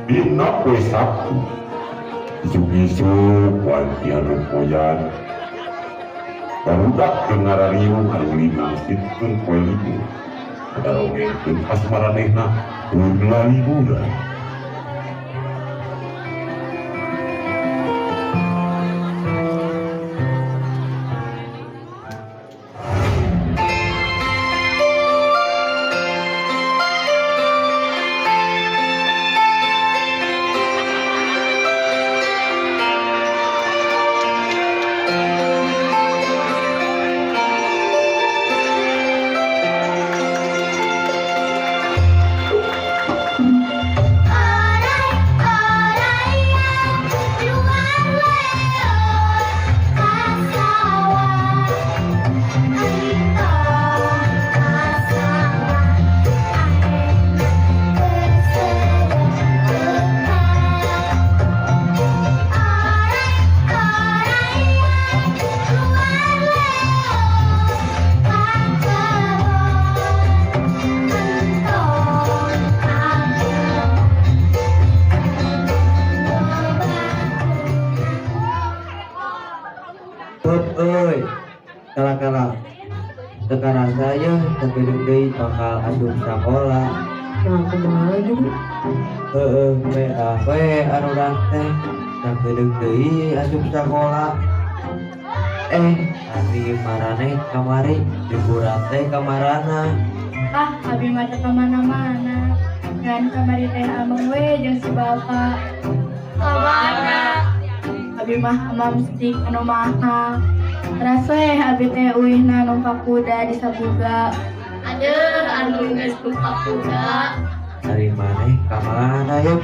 Dina poe Sabtu, isuk-isuk wantian rupoyan barudak teu ngarariung arulin nangsitkeun poe libur, ngadarongengkeun khas maranehna keur laliburan. Orai-oraian luar leuweung ka sawah, entong ka sawah, aheuna keur seudeuh leukat. Orai-oraian luar leuweung ka kebon, entong ka kebon, loba. Peup euy, kala-kala. Teu karasa yeuh sakedeung deui bakal asup sakola. Nah, kumaha gitu? Heueuh, pedah we arurang teh sakedeung deui asup sakola. Eh, ari maraneh kamari liburan teh kamarana? Ah, abi mah teu kamana-mana. Ngan kamari teh ameng we jeung si bapak. Kamana? Abi mah ka Mamsteak anu mahal. Teras we abi teh uihna numpak kuda di Sabuga. Aduh, anu geus numpak kuda. Ari maneh kamana yeuh?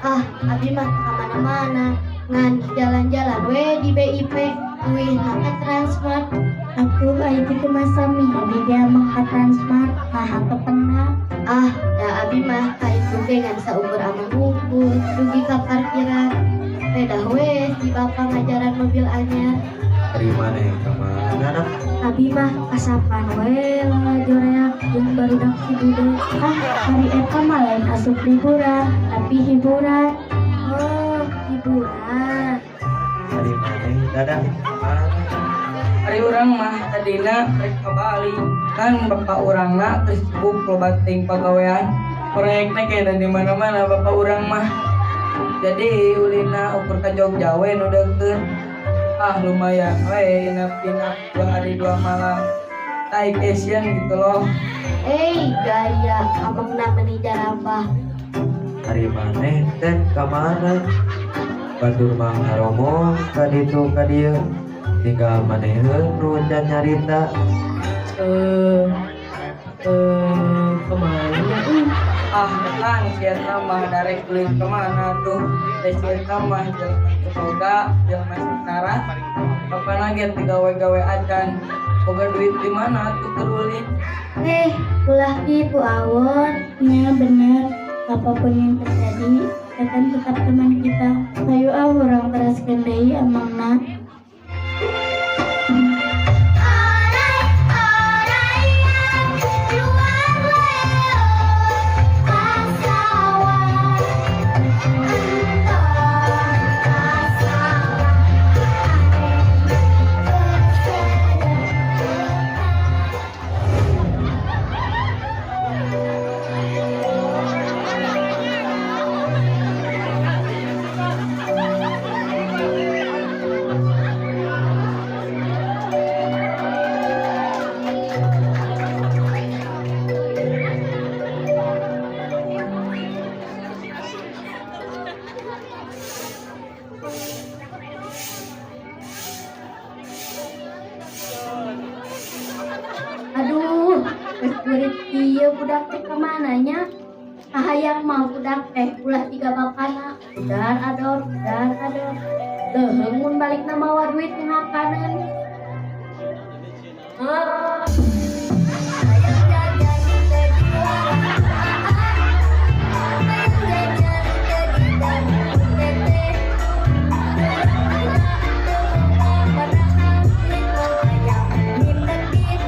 Ah, abi mah teu kamana-mana. Ngan jalan-jalan we di BIP, uihna ka Transmart. Atuh aya kitu mah sami, abi ge ameng ka Transmart, naha teu pernah. Ah, da abi mah ka itu ge ngan saukur ameng hungkul, dugi ka parkiran. Pedah we si bapak ngajaran mobil anyar. Ari maneh kamana, Nak? Abi mah kasapan we lalajo reak jeung barudak si Bude. Ah, hari eta mah lain asup liburan, tapi hiburan. Oh, hiburan. Ari maneh, Dadah, kamana? Ari urang mah tadina rek ka Bali, kan bapak urangna geus sibuk loba teuing pagawean proyekna kayak di mana-mana bapak urang mah, jadi ulina ukur ka Jogja we nu deukeut. Ah, lumayan we inap-inap 2 hari 2 malam, staycation gitu loh. Eh, gaya amengna meni jarabah. Ari maneh teh kamana? Batur mah ngaromong ka ditu ka dieu. Tinggal maneheun nu can nyarita. Eh, eh, kemana ya? Ah, kan si eta mah darek ulin kemana tuh? Da si eta mah jelema teu boga, jelema sengsara. Bapana ge teu gawe-gawe acan. Boga duit di mana tuh keur ulin? Eh, ulah kitu, Awon. Ya bener, apapun yang terjadi, Tetan tetap teman kita. Ayo ah, urang teraskeun deui amangna. Orai-oraian luar leuweung ka sawah, entong ka sawah, aheuna keur seudeuh leukat. Aduh, geus burit kieu budak teh kamana nya? Ah. Hayang mah budak teh ulah tiga bapana, udar ador, udar ador. Leuheung mun balikna mawa duit ngakaneun. Hayang jajan teu dilarang, hayang jajan teu ditanggung teteh. Teu boga padahal duit mah aya mindetih.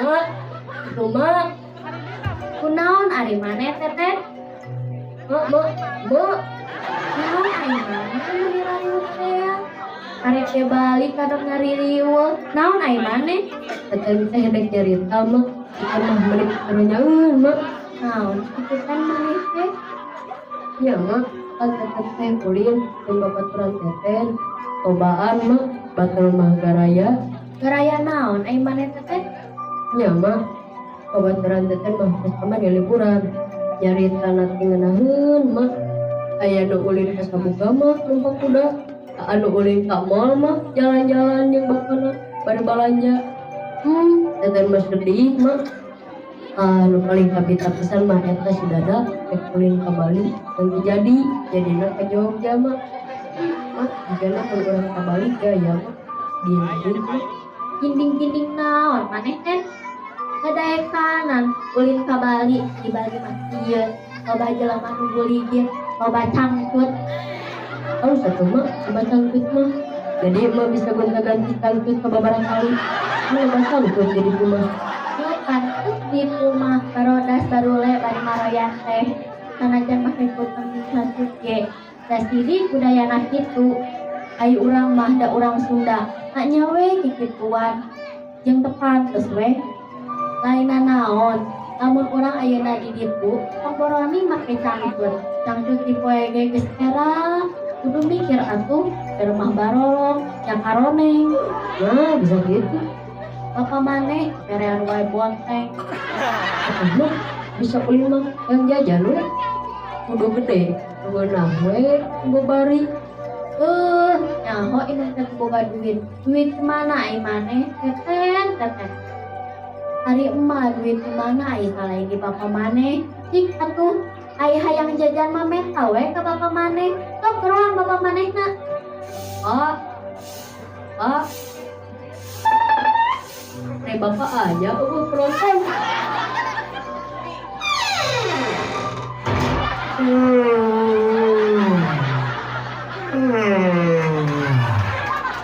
Mak, kumaha? Kunaon ari maneh teteh? Mak, mak, mak. Naon ari maneh meuni rariweuh teh? Arek teh balik kadon ngaririweuh. Naon ari maneh? Teten teh dek nyarita mak. Kita mah meuni karonyaeun mak. Naon kitu kan maneh teh? Nya mak, kan teten teh ulin jeung babaturan teten. Cobaan mak, batur mah garaya. Garaya naon ari maneh teteh? Nya mak, babaturan teten mah geus kamari liburan. Nyarita teu ngeunaheun mak. Aya nu ulin ka Sabuga mah numpak kuda. Anu ulin ka mall mah jalan-jalan jeung bapana bari balanja. Teten mah sedih mak. Nu paling kabita pisan mah eta si Dada rek ulin ka Bali teu jadi jadina ka Jogja mak. Mak jigana mun urang ka Bali gaya mak. Ginding mak. Ginding-ginding naon maneh teh? Kadaekanan ulin ka Bali, di Bali mah kieu, loba jelema nu buligir, loba cangcut. Halus atuh mak, loba cangcut mah. Jadi emak bisa gonta-ganti cangcut sababaraha kali. Loba cangcut jadi mah. Heuh pantes ditu mah barodas barule bari maroyan teh. Sanajan make kuteng cangcut ge. Da sidik budayana kitu. Ai urang mah da urang Sunda, nya we kikituan. Jeung teu pantes we. Lainna naon, lamun urang ayeuna di ditu, pamboroni make cangcut. Cangcut di poe ge geus era. Kudu mikir atuh, di rumah barolong, nya karoneng. Nah, bisa gitu. Bapak maneh berean wae bonteng. Atuh mah bisa ulin mah yang jajan we. Kudu gede, ngeunah we, bari. Nyaho indung teh boga duit. Duit mana ai maneh? Teten, teten. Ari emak duit di mana ai salain di bapak maneh? Cik atuh, ai hayang jajan mah menta we ka bapak maneh. Sok geroan bapak manehna. Pak, pak. Re bapak aja eueuh keronteng.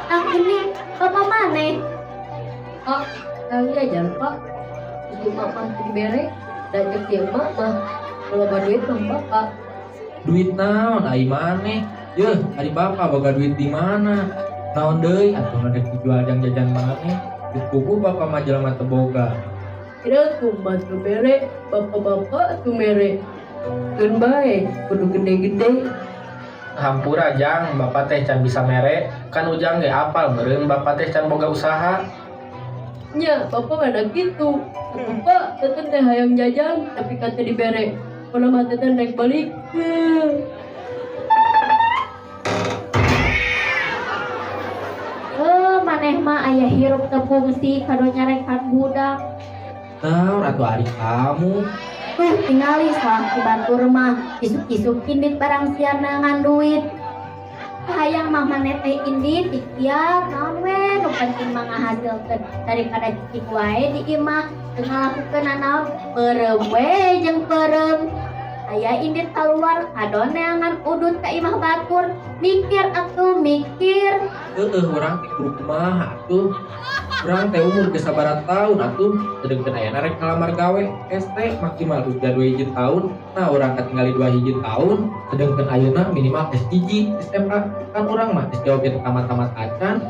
Tang ini bapak maneh. Pak, kang jajan pak. Istri emak mah teu dibere, dan cek si emak mah loba duit mah bapak. Duit naon ai maneh? Yeuh, ari bapak boga duit di mana? Naon deui atuh nu dek dijual jang jajan maneh? Geus puguh bapak mah jelema teu boga. Kira kumaha teu bere, bapak-bapak teu mere. Keun bae, kudu gede-gede. Hampura jang, bapak teh can bisa mere, kan ujang ge apal meureun bapak teh can boga usaha. Nya, bapak mah da kitu. Atuh pak, teten teh hayang jajan tapi ka teu dibere. Pokona mah teten rek balik. Maneh mah aya hirup teu fungsi kado nyarekan budak. Naon atuh ari kamu? Tuh tingali salaki batur mah isuk-isuk indit barang siar neangan duit. Hayang mah maneh teh indit ikhtiar naon we nu penting mah ngahasilkeun daripada cicing wae di imah teu ngalakukeun nanaon peureum we jeung peureum. Aya indit kaluar kadon neangan udut ka imah batur, mikir atuh mikir. Heueuh urang teh kudu kumaha atuh. Urang teh umur geus sabaraha taun atuh, sedengkeun ayana rek ngalamar gawe ST maksimal usia 2 hiji taun. Nah urang katingali 2 hiji taun, sedengkeun ayeuna minimal S1 SMA. Kan urang mah geus jawab ge tamat-tamat acan.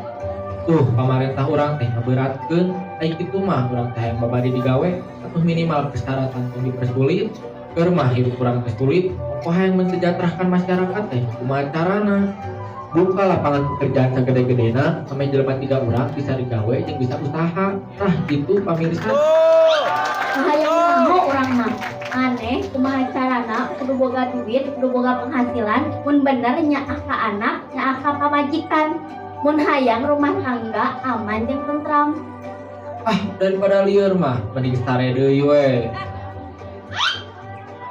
Tuh pamarentah urang teh ngaberatkeun, ai kitu mah urang teh hayang babari digawe atuh minimal persyaratan tong dipersulit. Keur mah hirup urang teh sulit, pokok hayang mensejahterakan masyarakat teh kumaha carana. Buka lapangan pekerjaan sagede-gedena sampai jelema 3 urang bisa digawe jeung bisa usaha. Tah gitu pamirsa. Hayang nyaho urang mah. Aneh kumaha carana kudu boga duit, kudu boga penghasilan, mun bener nyaah ka anak, nyaah ka pamajikan. Mun hayang rumah tangga aman jeung tentram. Ah, daripada lieur mah mending sare deui we.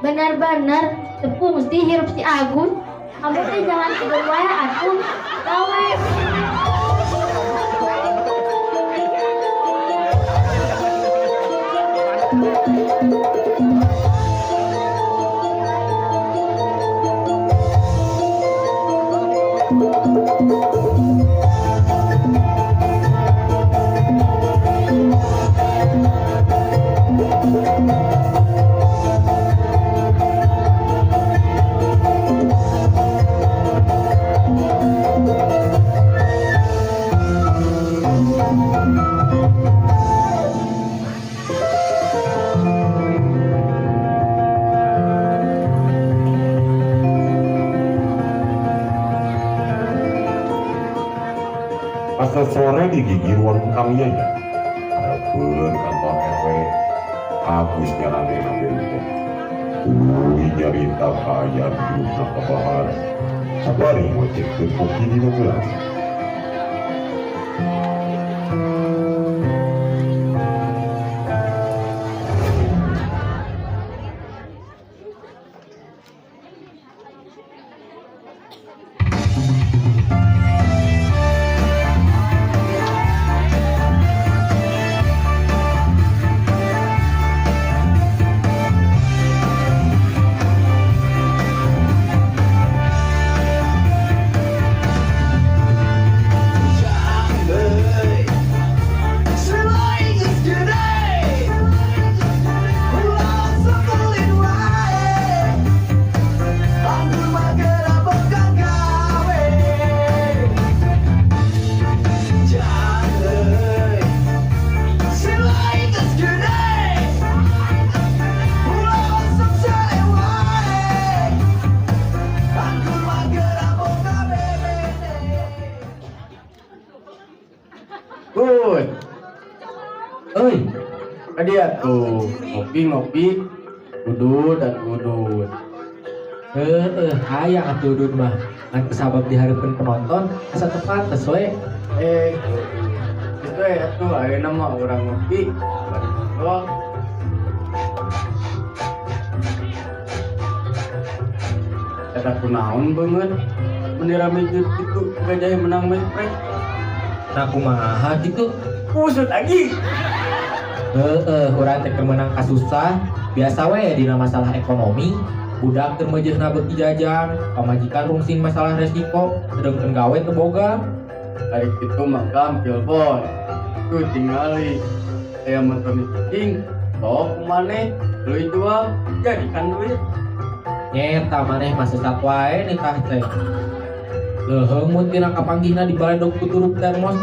Benar-benar tepung sih hirup si Agus. Kamu teh jangan tidur wae atuh. Gawe. Asa sore di gigir warung Kang Yaya. Hareupeun kantor RW. Agus nyarande ngambil teh. Tuluy nyarita kaayaan hirupna ka Bahar. Sabari ngocehkeun kopi dina gelas. Good. Euy, Dia tuh ngopi-ngopi, udud dan udud. Heeh, hayang atuh udud mah. Ngan kusabab dihareupeun penonton asa teu pantes we. Eh, itu ya tuh ayeuna mah urang ngopi, bari ngobrol. Eta kunaon beungeut meni rame kitu gajah menang mesprek. Nah kumaha kitu? Usut lagi. Heeh, urang teh keur meunang kasusah, biasa we dina masalah ekonomi, budak keur meujeuhna beuki jajan, pamajikan rungsing masalah resiko, sedengkeun gawe teu boga. Ari kitu mah gampil boy. Tuh tingali aya motor cicing, bawa ku maneh, deui jual, jadikan duit. Nyeta maneh mah sesat wae nitah teh. Leuheung mun tina kapanggihna di baledog ku turup termos,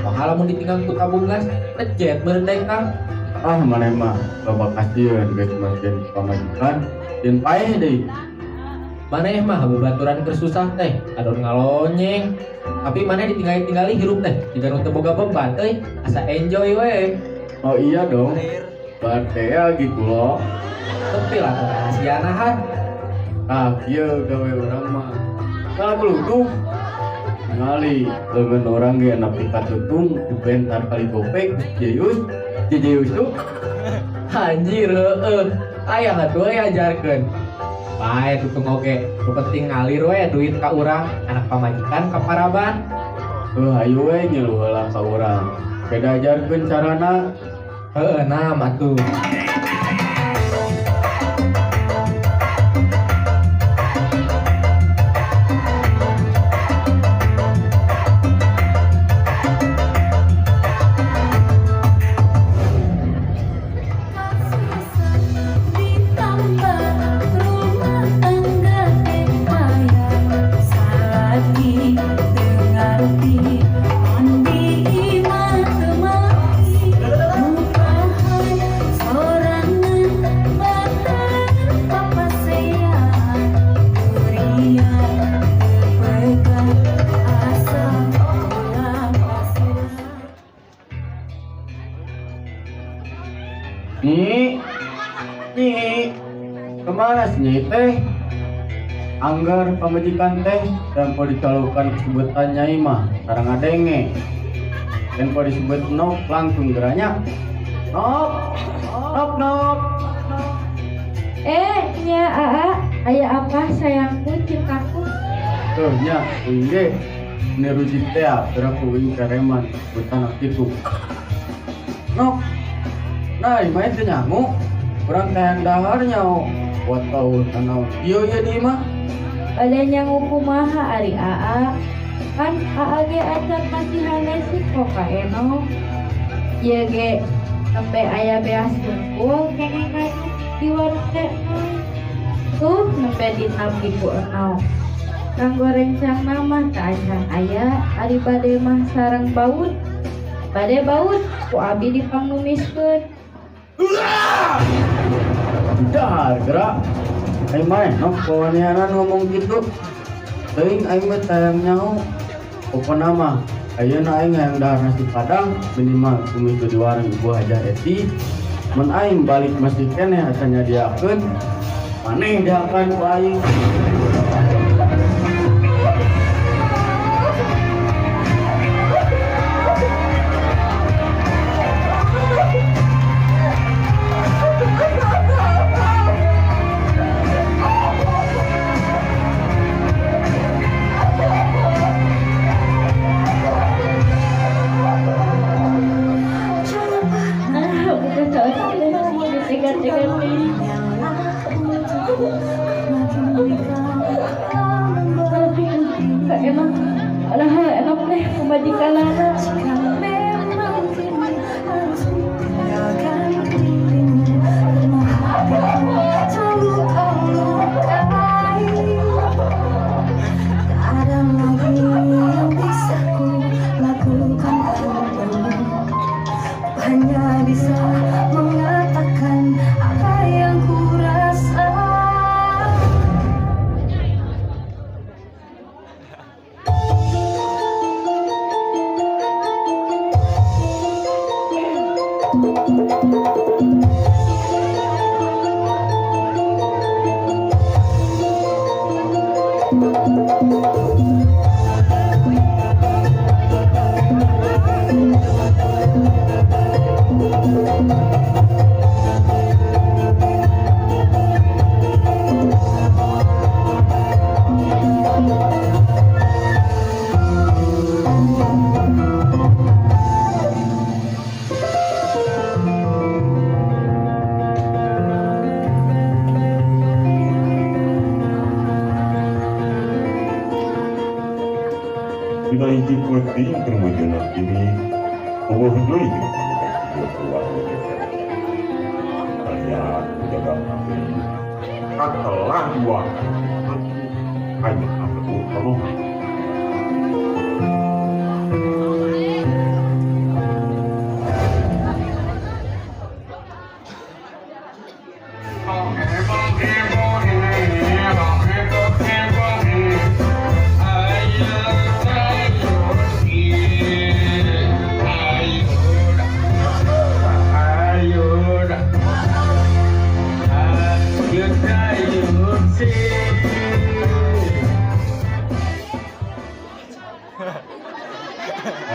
pahala mun ditinggang ku tabung gas, lejet meureun daek. Ah maneh mah loba kasieun geus masieun pamajikan, jeung paeh deui. Maneh mah babaturan keur susah teh, adon ngalonyeng. Tapi maneh ditinggali-tinggali hirup teh, jiga nu teu boga beban euy, asa enjoy we. Oh iya dong. Berarti ya gitu loh. Tepi lah rahasiana han. Ah kieu gawe urang mah. Ngageluduk. Ngali leungeun urang ge nepi ka tutung dibentar kali gopek jeyus jeyus tuh. Anjir heueuh. Aya atuh euy ajarkeun. Bae tutung oge, nu penting ngalir we duit ka urang, anak pamajikan ka paraban. Heuh hayu we nyeluh heula ka urang. Beda ajarkeun carana. Heueuh nam atuh. Nyi, Nyi, kemana sih Nyi teh? Anggar pamajikan teh dan po dicalukan kesebutan Nyai mah sareng ngadenge. Dan po disebut nok langsung geranya. Nok, nok, nok. Eh, nya Aa, aya apa sayangku, cintaku? Tuh nya, uing ge ini rujit teh gerak uing kereman butan kitu. Nok. Nah, imah teh nyangu. Urang teh yang dahar nyaho. Buat tahu naon. Ieu ieu di imah. Bade nyangu kumaha ari Aa? Kan Aa ge acan masihan resiko ka Eno. Ieu ge nembe aya beas hungkul kenging nganyuk di warung teh Enoy. Tuh nembe ditampi ku Eno. Kanggo rencang mah teu acan aya, ari bade mah sareng baut. Bade baut ku abi dipangnumiskeun. Dahar gerak. Aing mah nok pawanianan ngomong gitu. Teuing aing mah teh hayang nyaho. Pokona mah ayeuna aing hayang dahar nasi padang minimal kumis di warung Ibu Hajah Eti. Mun aing balik masih keneh acan nyadiakeun, maneh diakan ku aing. Ah, bukan saat ini ditega-tega nih. Gak enak, alah enak deh pemajikanana. Hanya bisa mengatakan apa yang ku rasa. Dina hiji peuting keur meunjeunna kini eueuh deui ieu keluarga teh. Kalian menjaga kafe katelah dua hanya aku tolong.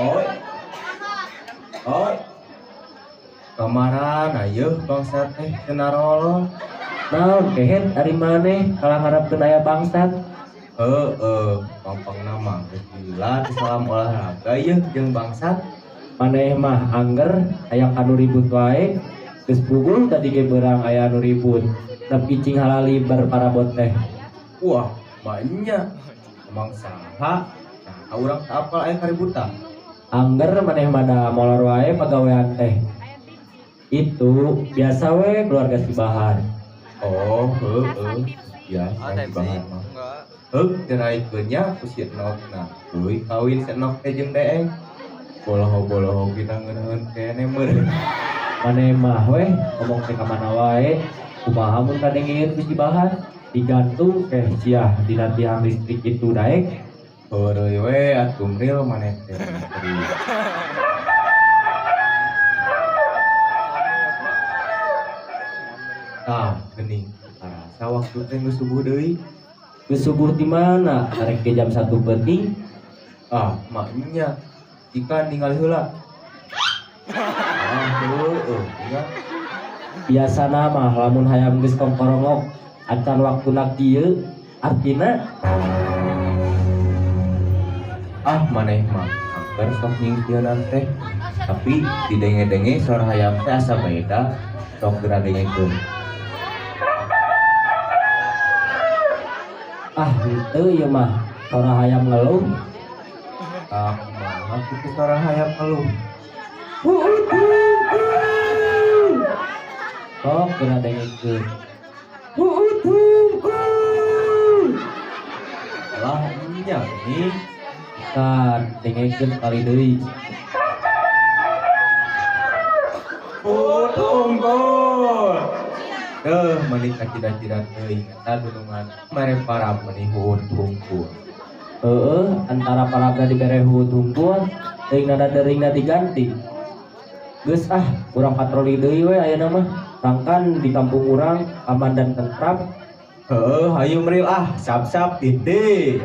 Oi. Oi. Kamaran ayeuna bangsat teh cenarolol. Naon kehet ari maneh kalah ngarepkeun aya bangsat. Heeh, gampang nama geus gila salam olahraga yeuh jeung bangsat. Maneh mah angger hayang anu ribut wae. Geus pugul tadi ge beurang aya anu ribut. Nepi cing halaliber parabot teh. Wah, banyak. Emang saha? Nah, urang teu apal aya kaributan. Angger maneh mah da molor wae pagawean teh. Itu biasa we keluarga si Bahar. Oh, heeh. Biasa si Bahar mah. Heuk diraikeun nya ku si Enok na. Tuluy kawin si Enok teh jeung Deeng. Boloho-boloho kita ngeunaheun keneh meureun. Maneh mah weh ngomong teh ka mana wae. Kumaha mun kadengeun ku si Bahar? Digantung teh sia dina tiang listrik itu daek. Heureuy we atuh mril maneh teh. Tah geuning karasa waktu teh geus subuh deui. Geus subuh di mana? Karek ge jam 1 peuting. Ah, maknya ikan ningali heula. Ah, heueuh, nya. Biasana mah lamun hayam geus kongkorongok acan waktuna kieu artina. Ah, maneh mah angker sok nyingkieunan teh. Tapi didenge-denge suara hayam teh asa beda, sok geura dengekeun. Ah, henteu ieu mah suara hayam ngeluh. Ah, kumaha kitu suara hayam ngeluh? Sok geura dengekeun. Lah nya nih. Kan dengekeun kali deui. Unggul. Deuh meuni kacida-cida teuing eta dunungan mere parab meuni huut hungkul. Heeh, antara parabna dibere huut hungkul, teuing nada deuringna diganti. Geus ah, urang patroli deui we ayeuna mah. Sangkan di kampung urang aman dan tentram. Heeh, hayu mril ah, sap-sap titik.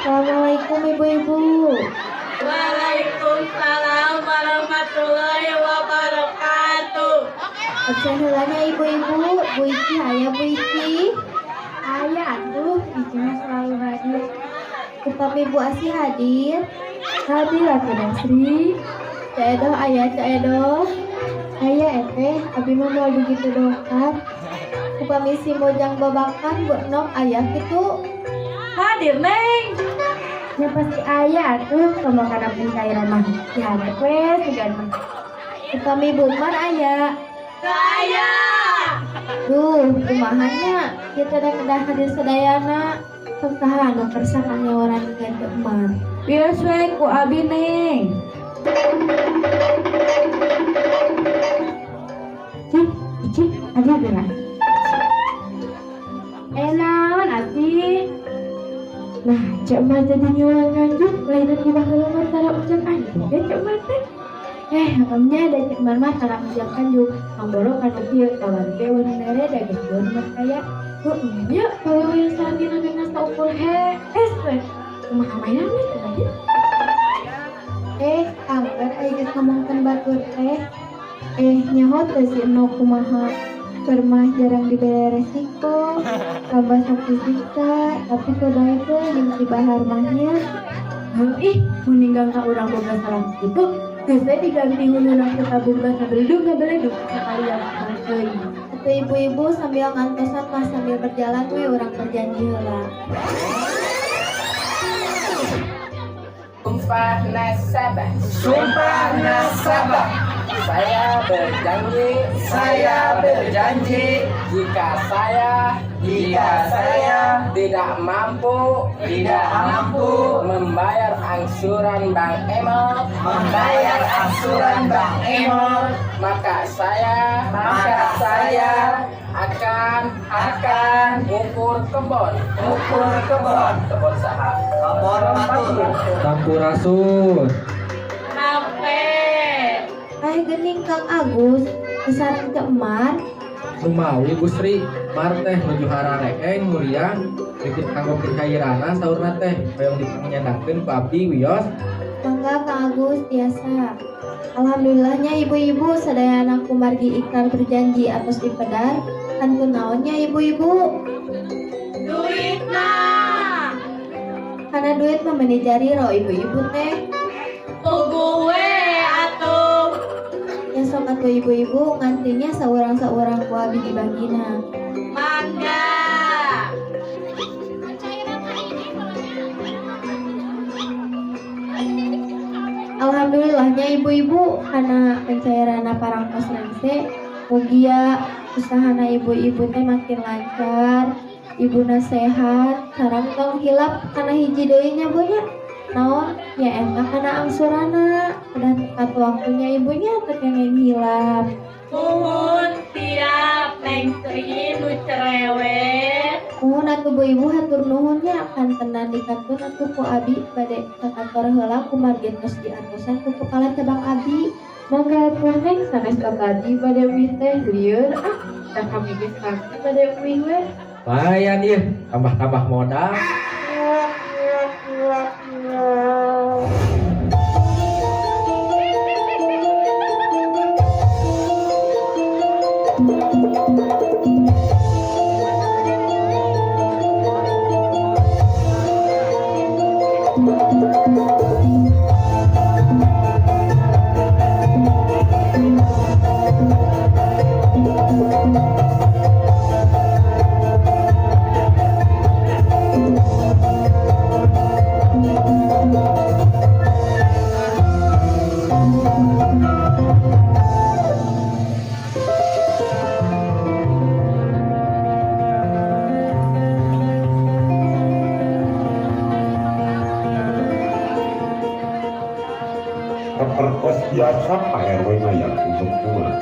Assalamualaikum ibu-ibu. Waalaikumsalam warahmatullahi wabarakatuh. Absen heulanya ibu-ibu, Bu Ici aya Bu Ici. Aya atuh, Ici mah selalu hadir. Upami Bu Asih hadir. Hadir atuh Dasri. Ceu Edoh aya Ceu Edoh. Aya eteh, abi mah moal begitu dongkap. Upami si Mojang babakan Bu Nok aya kitu. Hadir Neng. Ya pasti aya atuh, komo kana pencairan mah. Ya ada we sugan mah. Upami Bu Mar aya. Teu aya. Duh, kumaha nya? Ieu teh kedah hadir sadayana. Tong saha anu kersa kanyawaran ganti Emar. Wios we ku abi Neng. Cik, Ici, hadir geura. Eh naon Asih? Nah, Ceu Mar jadi ngiluan nganjuk, lainan di baheula mah tara ujang anjuk ya Ceu Mar teh. Eh, akamnya ada Ceu Mar mah tara ujang anjuk, pangboro kanu kieu kawan ge wani mere da geus beun mah kaya. Heueuh nya bawa yang salakina ge saukur hees we. Kumaha mainan we teh nya? Eh, angker ai geus ngomongkeun batur teh. Eh, nyaho teu si Eno kumaha? Keur mah jarang dibere resiko, tambah sok disiksa, tapi kumaha teh jeung si Bahar mah nya. Heuh ih, mun ninggal ka urang boga salah kitu, geus we diganti huluna ku tabung ngabeledug ngabeledug sakalian teuing. Atuh ibu-ibu sambil ngantosan mah sambil berjalan we urang berjanji heula. Sumpah nasabah. Sumpah nasabah. Saya berjanji, saya berjanji jika saya tidak mampu, tidak mampu membayar angsuran Bank Emok, membayar angsuran Bank Emok, maka saya akan ngukur kebon, ngukur kebon, kebon saha, kebon batur. Sampurasun. Sampai. Ai geuning Kang Agus, Sareng Ceu Emar. Numawi Bu Sri, Mar teh nuju harareeng muriang titip kanggo pencairana saurna teh hoyong dipangnyandakeun ku abdi wios. Mangga Kang Agus tiasa. Alhamdulillahnya ibu-ibu sadayana kumargi ikrar berjanji atos dipedar. Kantun naonnya ibu-ibu? Duitna. Karena duit mah meni jariro ibu-ibu teh. Puguh we atuh. Ya sok atuh ibu-ibu ngantrinya saurang-saurang ku abi dibagina. Mangga. Alhamdulillahnya ibu-ibu karena pencairan parangtos rengse mugia usahana ibu-ibu teh makin lancar, ibuna sehat, sareng tong hilap kana hiji deui nya Bu nya. Naon ya eta kana angsurana udah tepat waktunya ibunya teu kenging hilap. Muhun siap Neng Sri nu cerewet. Muhun atuh Bu Ibu hatur nuhun nya kantenan dikantun atuh ku abi bade ka kantor heula kumargi tos diantosan ku kepala cabang abi. Mangga atuh Neng sanes tadi bade uih teh lieur ah da kami geus tangtu bade uih we. Lumayan ieu tambah-tambah modal. Sapertos biasa Pak RW ngayang untuk kumaha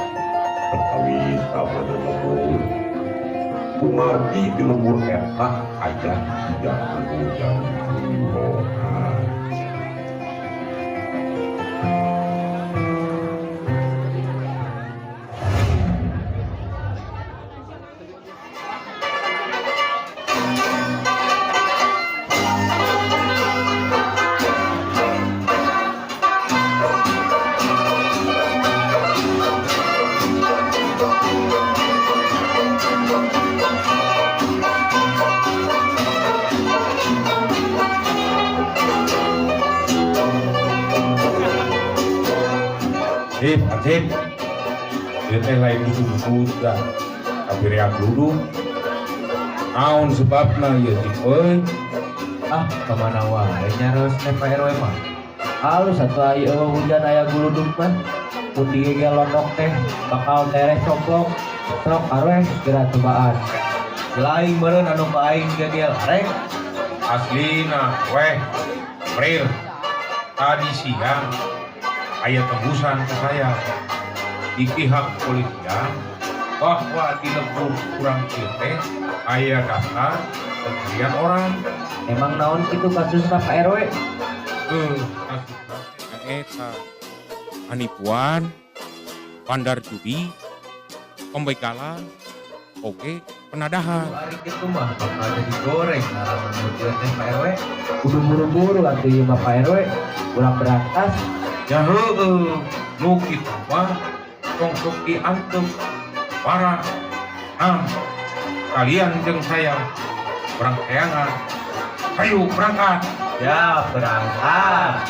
perkawis keamanan lembur kumargi di lembur eta aya tidak anu jadi buronan. Sip, Hansip. Ieu teh lain duduk dah. Tapi reak duduk. Naon sebabna ieu teh euy? Ah, kamana wae nyaros teh Pak RW mah. Halus atuh aya eueuh hujan aya guludug mah. Mun digegel londok teh bakal tereh coplok. Sok arweh geura cobaan. Lain meureun anu ka aing gegel arek. Aslina weh. Pril. Tadi siang aya tembusan ke saya di pihak kepolisian bahwa di lembur kurang ieu teh aya daftar pencarian orang. Emang naon kitu kasusna Pak RW? Kasusna teh eta penipuan, bandar judi, pembegalan, oke penadahan. Ari kitu mah bakal jadi goreng ngaranna nu ieu teh Pak RW. Kudu buru-buru atuh ieu mah Pak RW, urang berantas. Ya heueuh, nu kitu mah tong sok diantep. Para am kalian jeung saya urang teangan. Hayu berangkat. Ya, berangkat.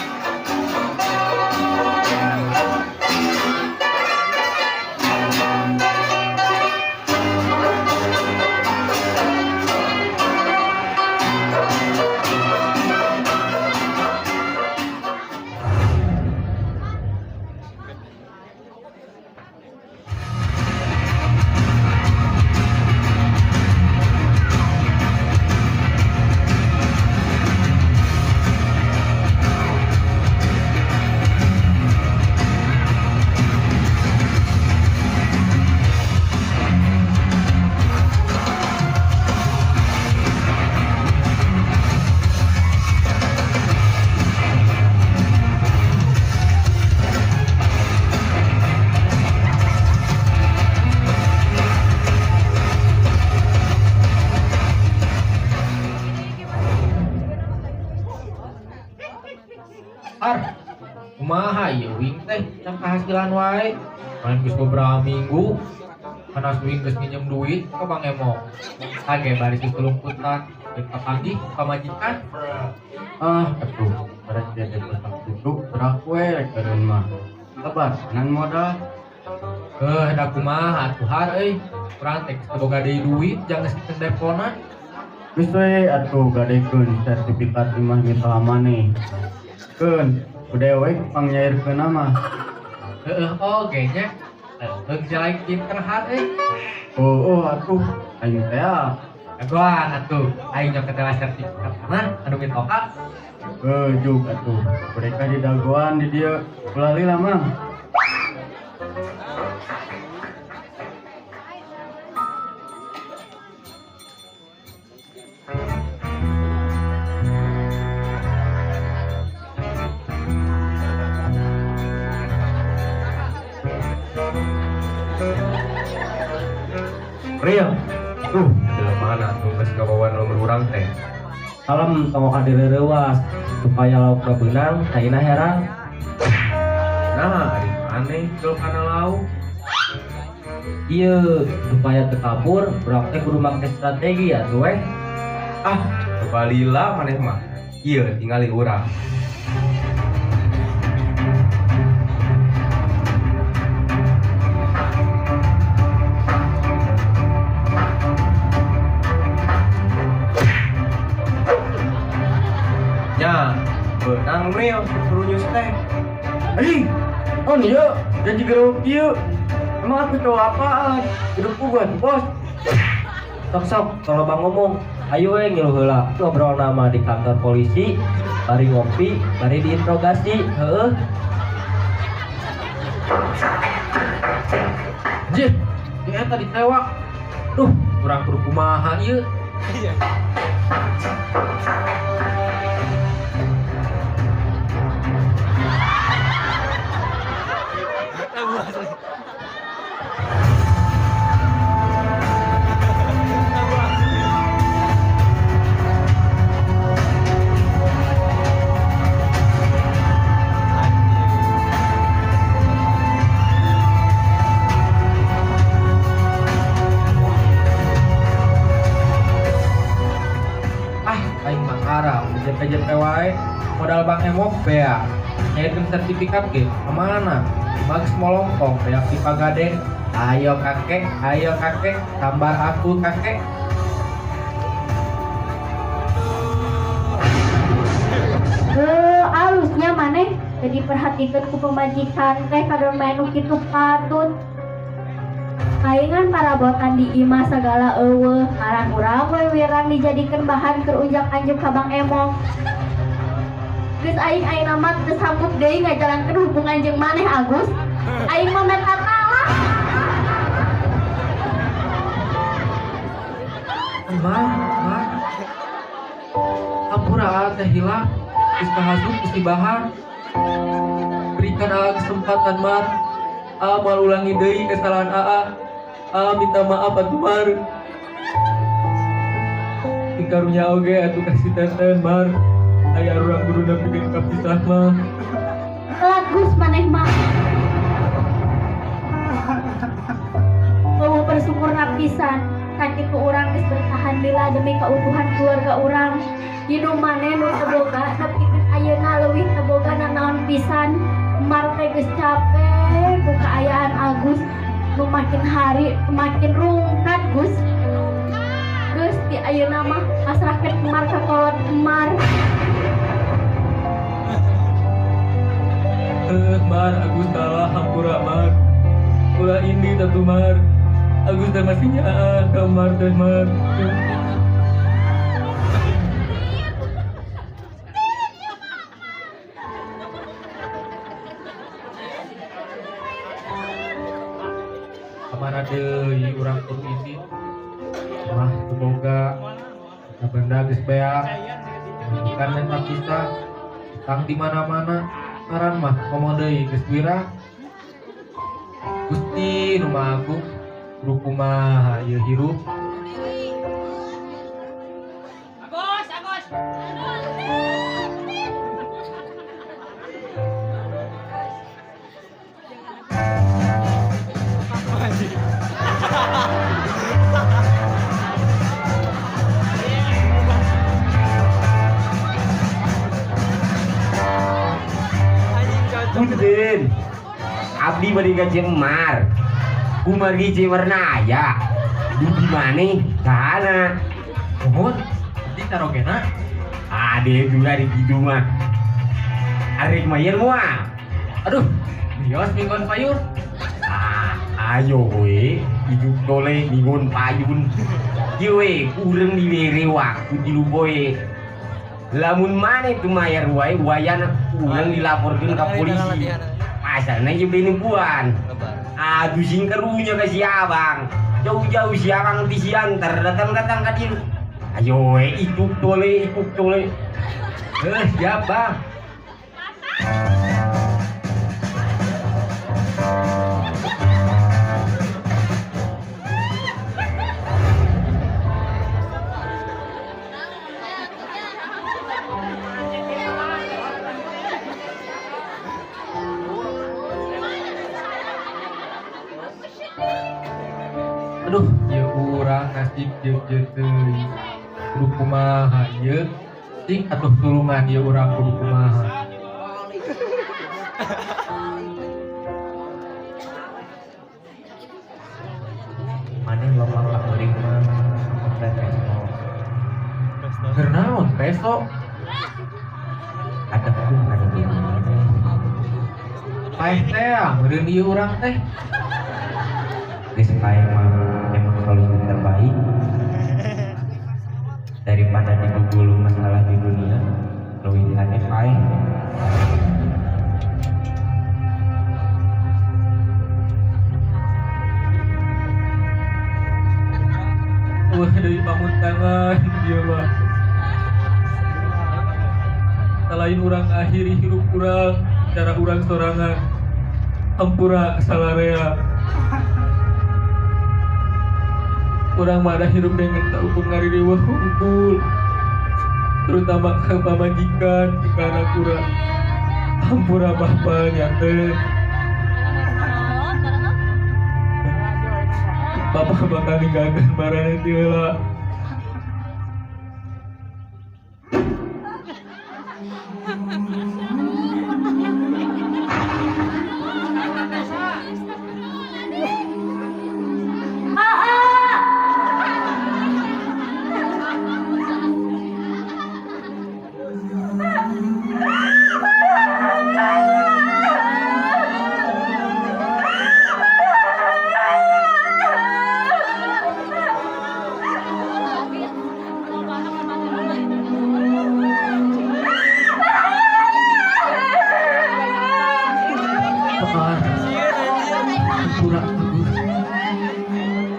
Har, kumaha ieu wing teh can kahasilan wae. Main geus beberapa minggu, panas wing geus nginjem duit ka Bang Emok. Kage baris geus kelumputan, rek kapanggih pamajikan. Ah, atuh, rek jadi petak duduk berak we rek eureun mah. Lebar nan modal. Heuh, da kumaha atuh har euy. Urang teh geus teu boga deui duit jang geus dikeun deponan. Geus we atuh gadekeun sertifikat imah mitoha maneh. Keun, udah we pangnyairkeun mah. Heeh, oge nya. Heuh, geus lain pinter har euy. Oh, atuh aing teh ah. Jagoan atuh, aing nyok ketela sertifikat tanah anu mitoha. Heuh, juk atuh. Mereka didagoan di dieu. Ulah lila mah. Real. Tuh, jelema mana tuh geus kabawa nomor urang teh. Kalem tong ka direuwas supaya laukna beunang caina herang. Nah, ari maneh jol kana lauk. Ieu supaya teu kabur, urang teh kudu make strategi atuh weh. Ah, coba lila maneh mah. Ieu tingali urang. Nya, beunang real surunyus teh. Anjing, oh iya, janji geruk ieu. Emang aku cowok apaan? Hidupku buat bos. Sok sok, kalau bang ngomong, ayo we ngilu heula. Ngobrol nama di kantor polisi, bari ngopi, bari diinterogasi, heueuh. Anjir, di eta ditewak. Duh, urang kudu kumaha ieu. Ah, aing mah haram, jepe-jepe wae. Modal Bang Emok bea. Nyairkeun sertifikat ge kemana? Geus molongkong beak di Pagade. Ayo kakek, sambar aku kakek. Heuh, alusnya maneh jadi perhatikeun ku pamajikan teh kadon main nu kitu patut. Paingan parabotan di imah sagala eueuh, ngaran urang we wirang dijadikeun bahan keur unjak-anjuk ka Bang Emok. Geus aing ayeuna mah teu sanggup deui ngajalankeun hubungan jeung maneh Agus. Aing mah menta talak. Mar, mar. Hampura aa teh hilap, geus kahasut geus dibahar. Berikan aa kesempatan Mar. Aa moal ulangi deui kesalahan aa. Aa minta maaf atuh Mar. Karunya oge atuh kasih teten Mar. Aya urang kudu nepikeun ka pisah mah. Telat Gus maneh mah. Eueuh bersyukurna pisan sakitu urang geus bertahan lila demi keutuhan keluarga urang. Hidup maneh nu teu boga nepikeun ayeuna leuwih teu boga nanaon pisan. Mar teh geus capek ku kaayaan Agus nu makin hari makin rungkat Gus. Geus di ayeuna mah pasrahkeun Mar ka kolot Mar. Mar, Agus salah, hampura Mar. Ulah ini tatu Mar. Agus teh masih nyaah ka Mar teh Mar. Kamana deui urang kudu ini? Mah teu boga. Benda geus beak. Bukan menta pisah. Tang di mana-mana. Ngaran mah ngomong deui geus wirang. Gusti nu Maha Agung, kudu kumaha ieu hirup? Agus, Agus. Punten. Abdi bade ka Cemar. Kumargi Cimarna aya. Dugi maneh kahana. Nuhun, di carogena. Ade juga di kitu mah. Arek mayer moal. Aduh, bios minggon payur. Ah, ayo we, hidup tole minggon payun. Kieu we, urang dibere waktu 3 poe. Lamun maneh teu mayar wae wayana urang dilaporkeun ka polisi. Pasalna ieu nipuan. Aduh sing karunya ka si abang. Jauh-jauh si abang ti Siantar datang-datang ka dieu. Ayo we, ikuk tole, ikuk tole. Heuh, siap, Bang. Aduh, ieu urang nasib jeung teuing. Kudu kumaha ieu? Cing atuh tulungan ieu urang kudu kumaha. Maneh lomang ka kuring mah komplek peso. Keur naon peso? Ada pun kada diri maneh. Paeh teh meureun ieu urang teh. Geus paeh mah emang solusi terbaik daripada digugulu masalah di dunia leuwih hade paeh. Wah, deui pamuntangan ieu mah. Salain urang akhiri hirup urang, cara urang sorangan. Hampura salarea. Urang mah da hirup dengan tak ukur ngaririweuh hungkul. Terutama ka pamajikan, ka anak urang. Hampura bapa nya teh. Bapak bakal ninggalkeun maraneh ti heula. Hampura Agus.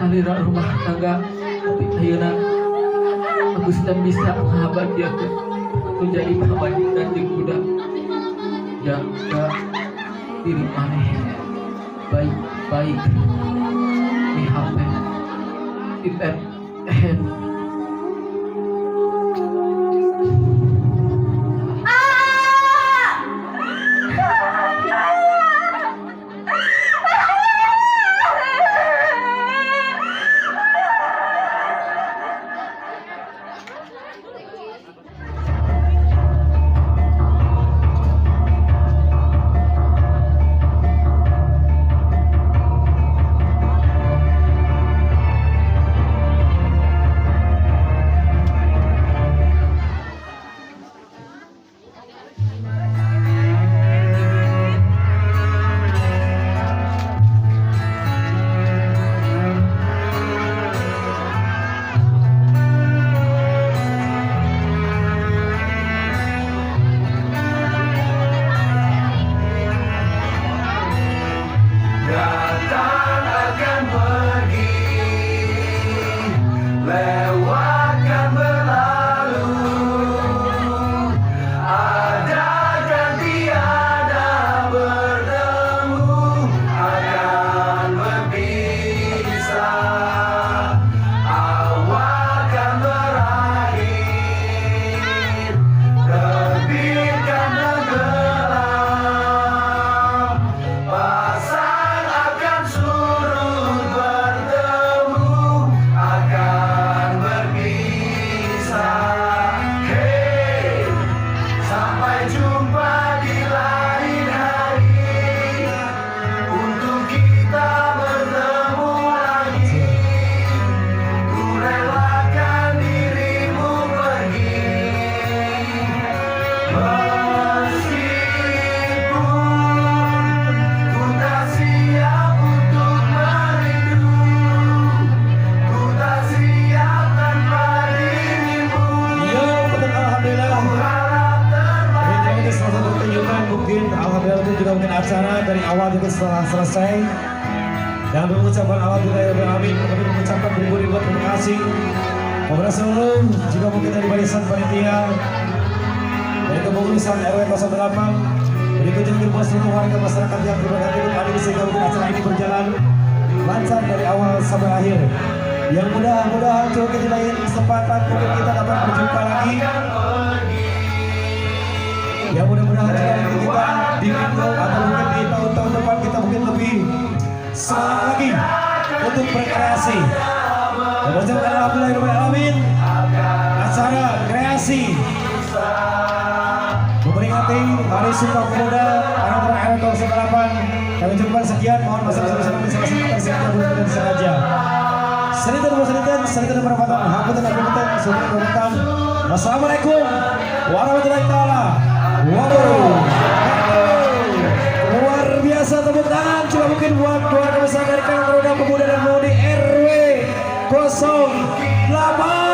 Salira rumah tangga tapi ayeuna Agus dan bisa ngabahagiakeun nu jadi pamajikan jeung budak. Jaga diri maneh baik-baik. Di HP titip hand. mungkin alhamdulillah mungkin juga mungkin acara dari awal juga setelah selesai. Dan mengucapkan alhamdulillah, amin. Kami mengucapkan beribu-ribu terima kasih kepada seluruh juga mungkin dari barisan panitia, dari kepengurusan RW 08, berikut juga buat seluruh warga masyarakat yang terima ikut hadir sehingga mungkin acara ini berjalan lancar dari awal sampai akhir. Yang mudah-mudahan juga di lain kesempatan mungkin kita dapat berjumpa lagi. Ya, mudah-mudahan juga mungkin kita di minggu atau mungkin di tahun-tahun depan kita mungkin lebih semangat lagi untuk berkreasi. Dan ucapkan alhamdulillahirabbilalamin, acara kreasi memperingati Hari Sumpah Pemuda Karang RW 08 kami cukupkan sekian. Mohon maaf sebesar besarnya, sengaja dan sengaja. Serita serita serita perempatan hapunten hapunten hapunten. Wassalamualaikum warahmatullahi taala wabarakatuh. Luar biasa, tepuk tangan coba mungkin buat keluarga besar dari Karang Taruna Pemuda dan Pemudi RW 08.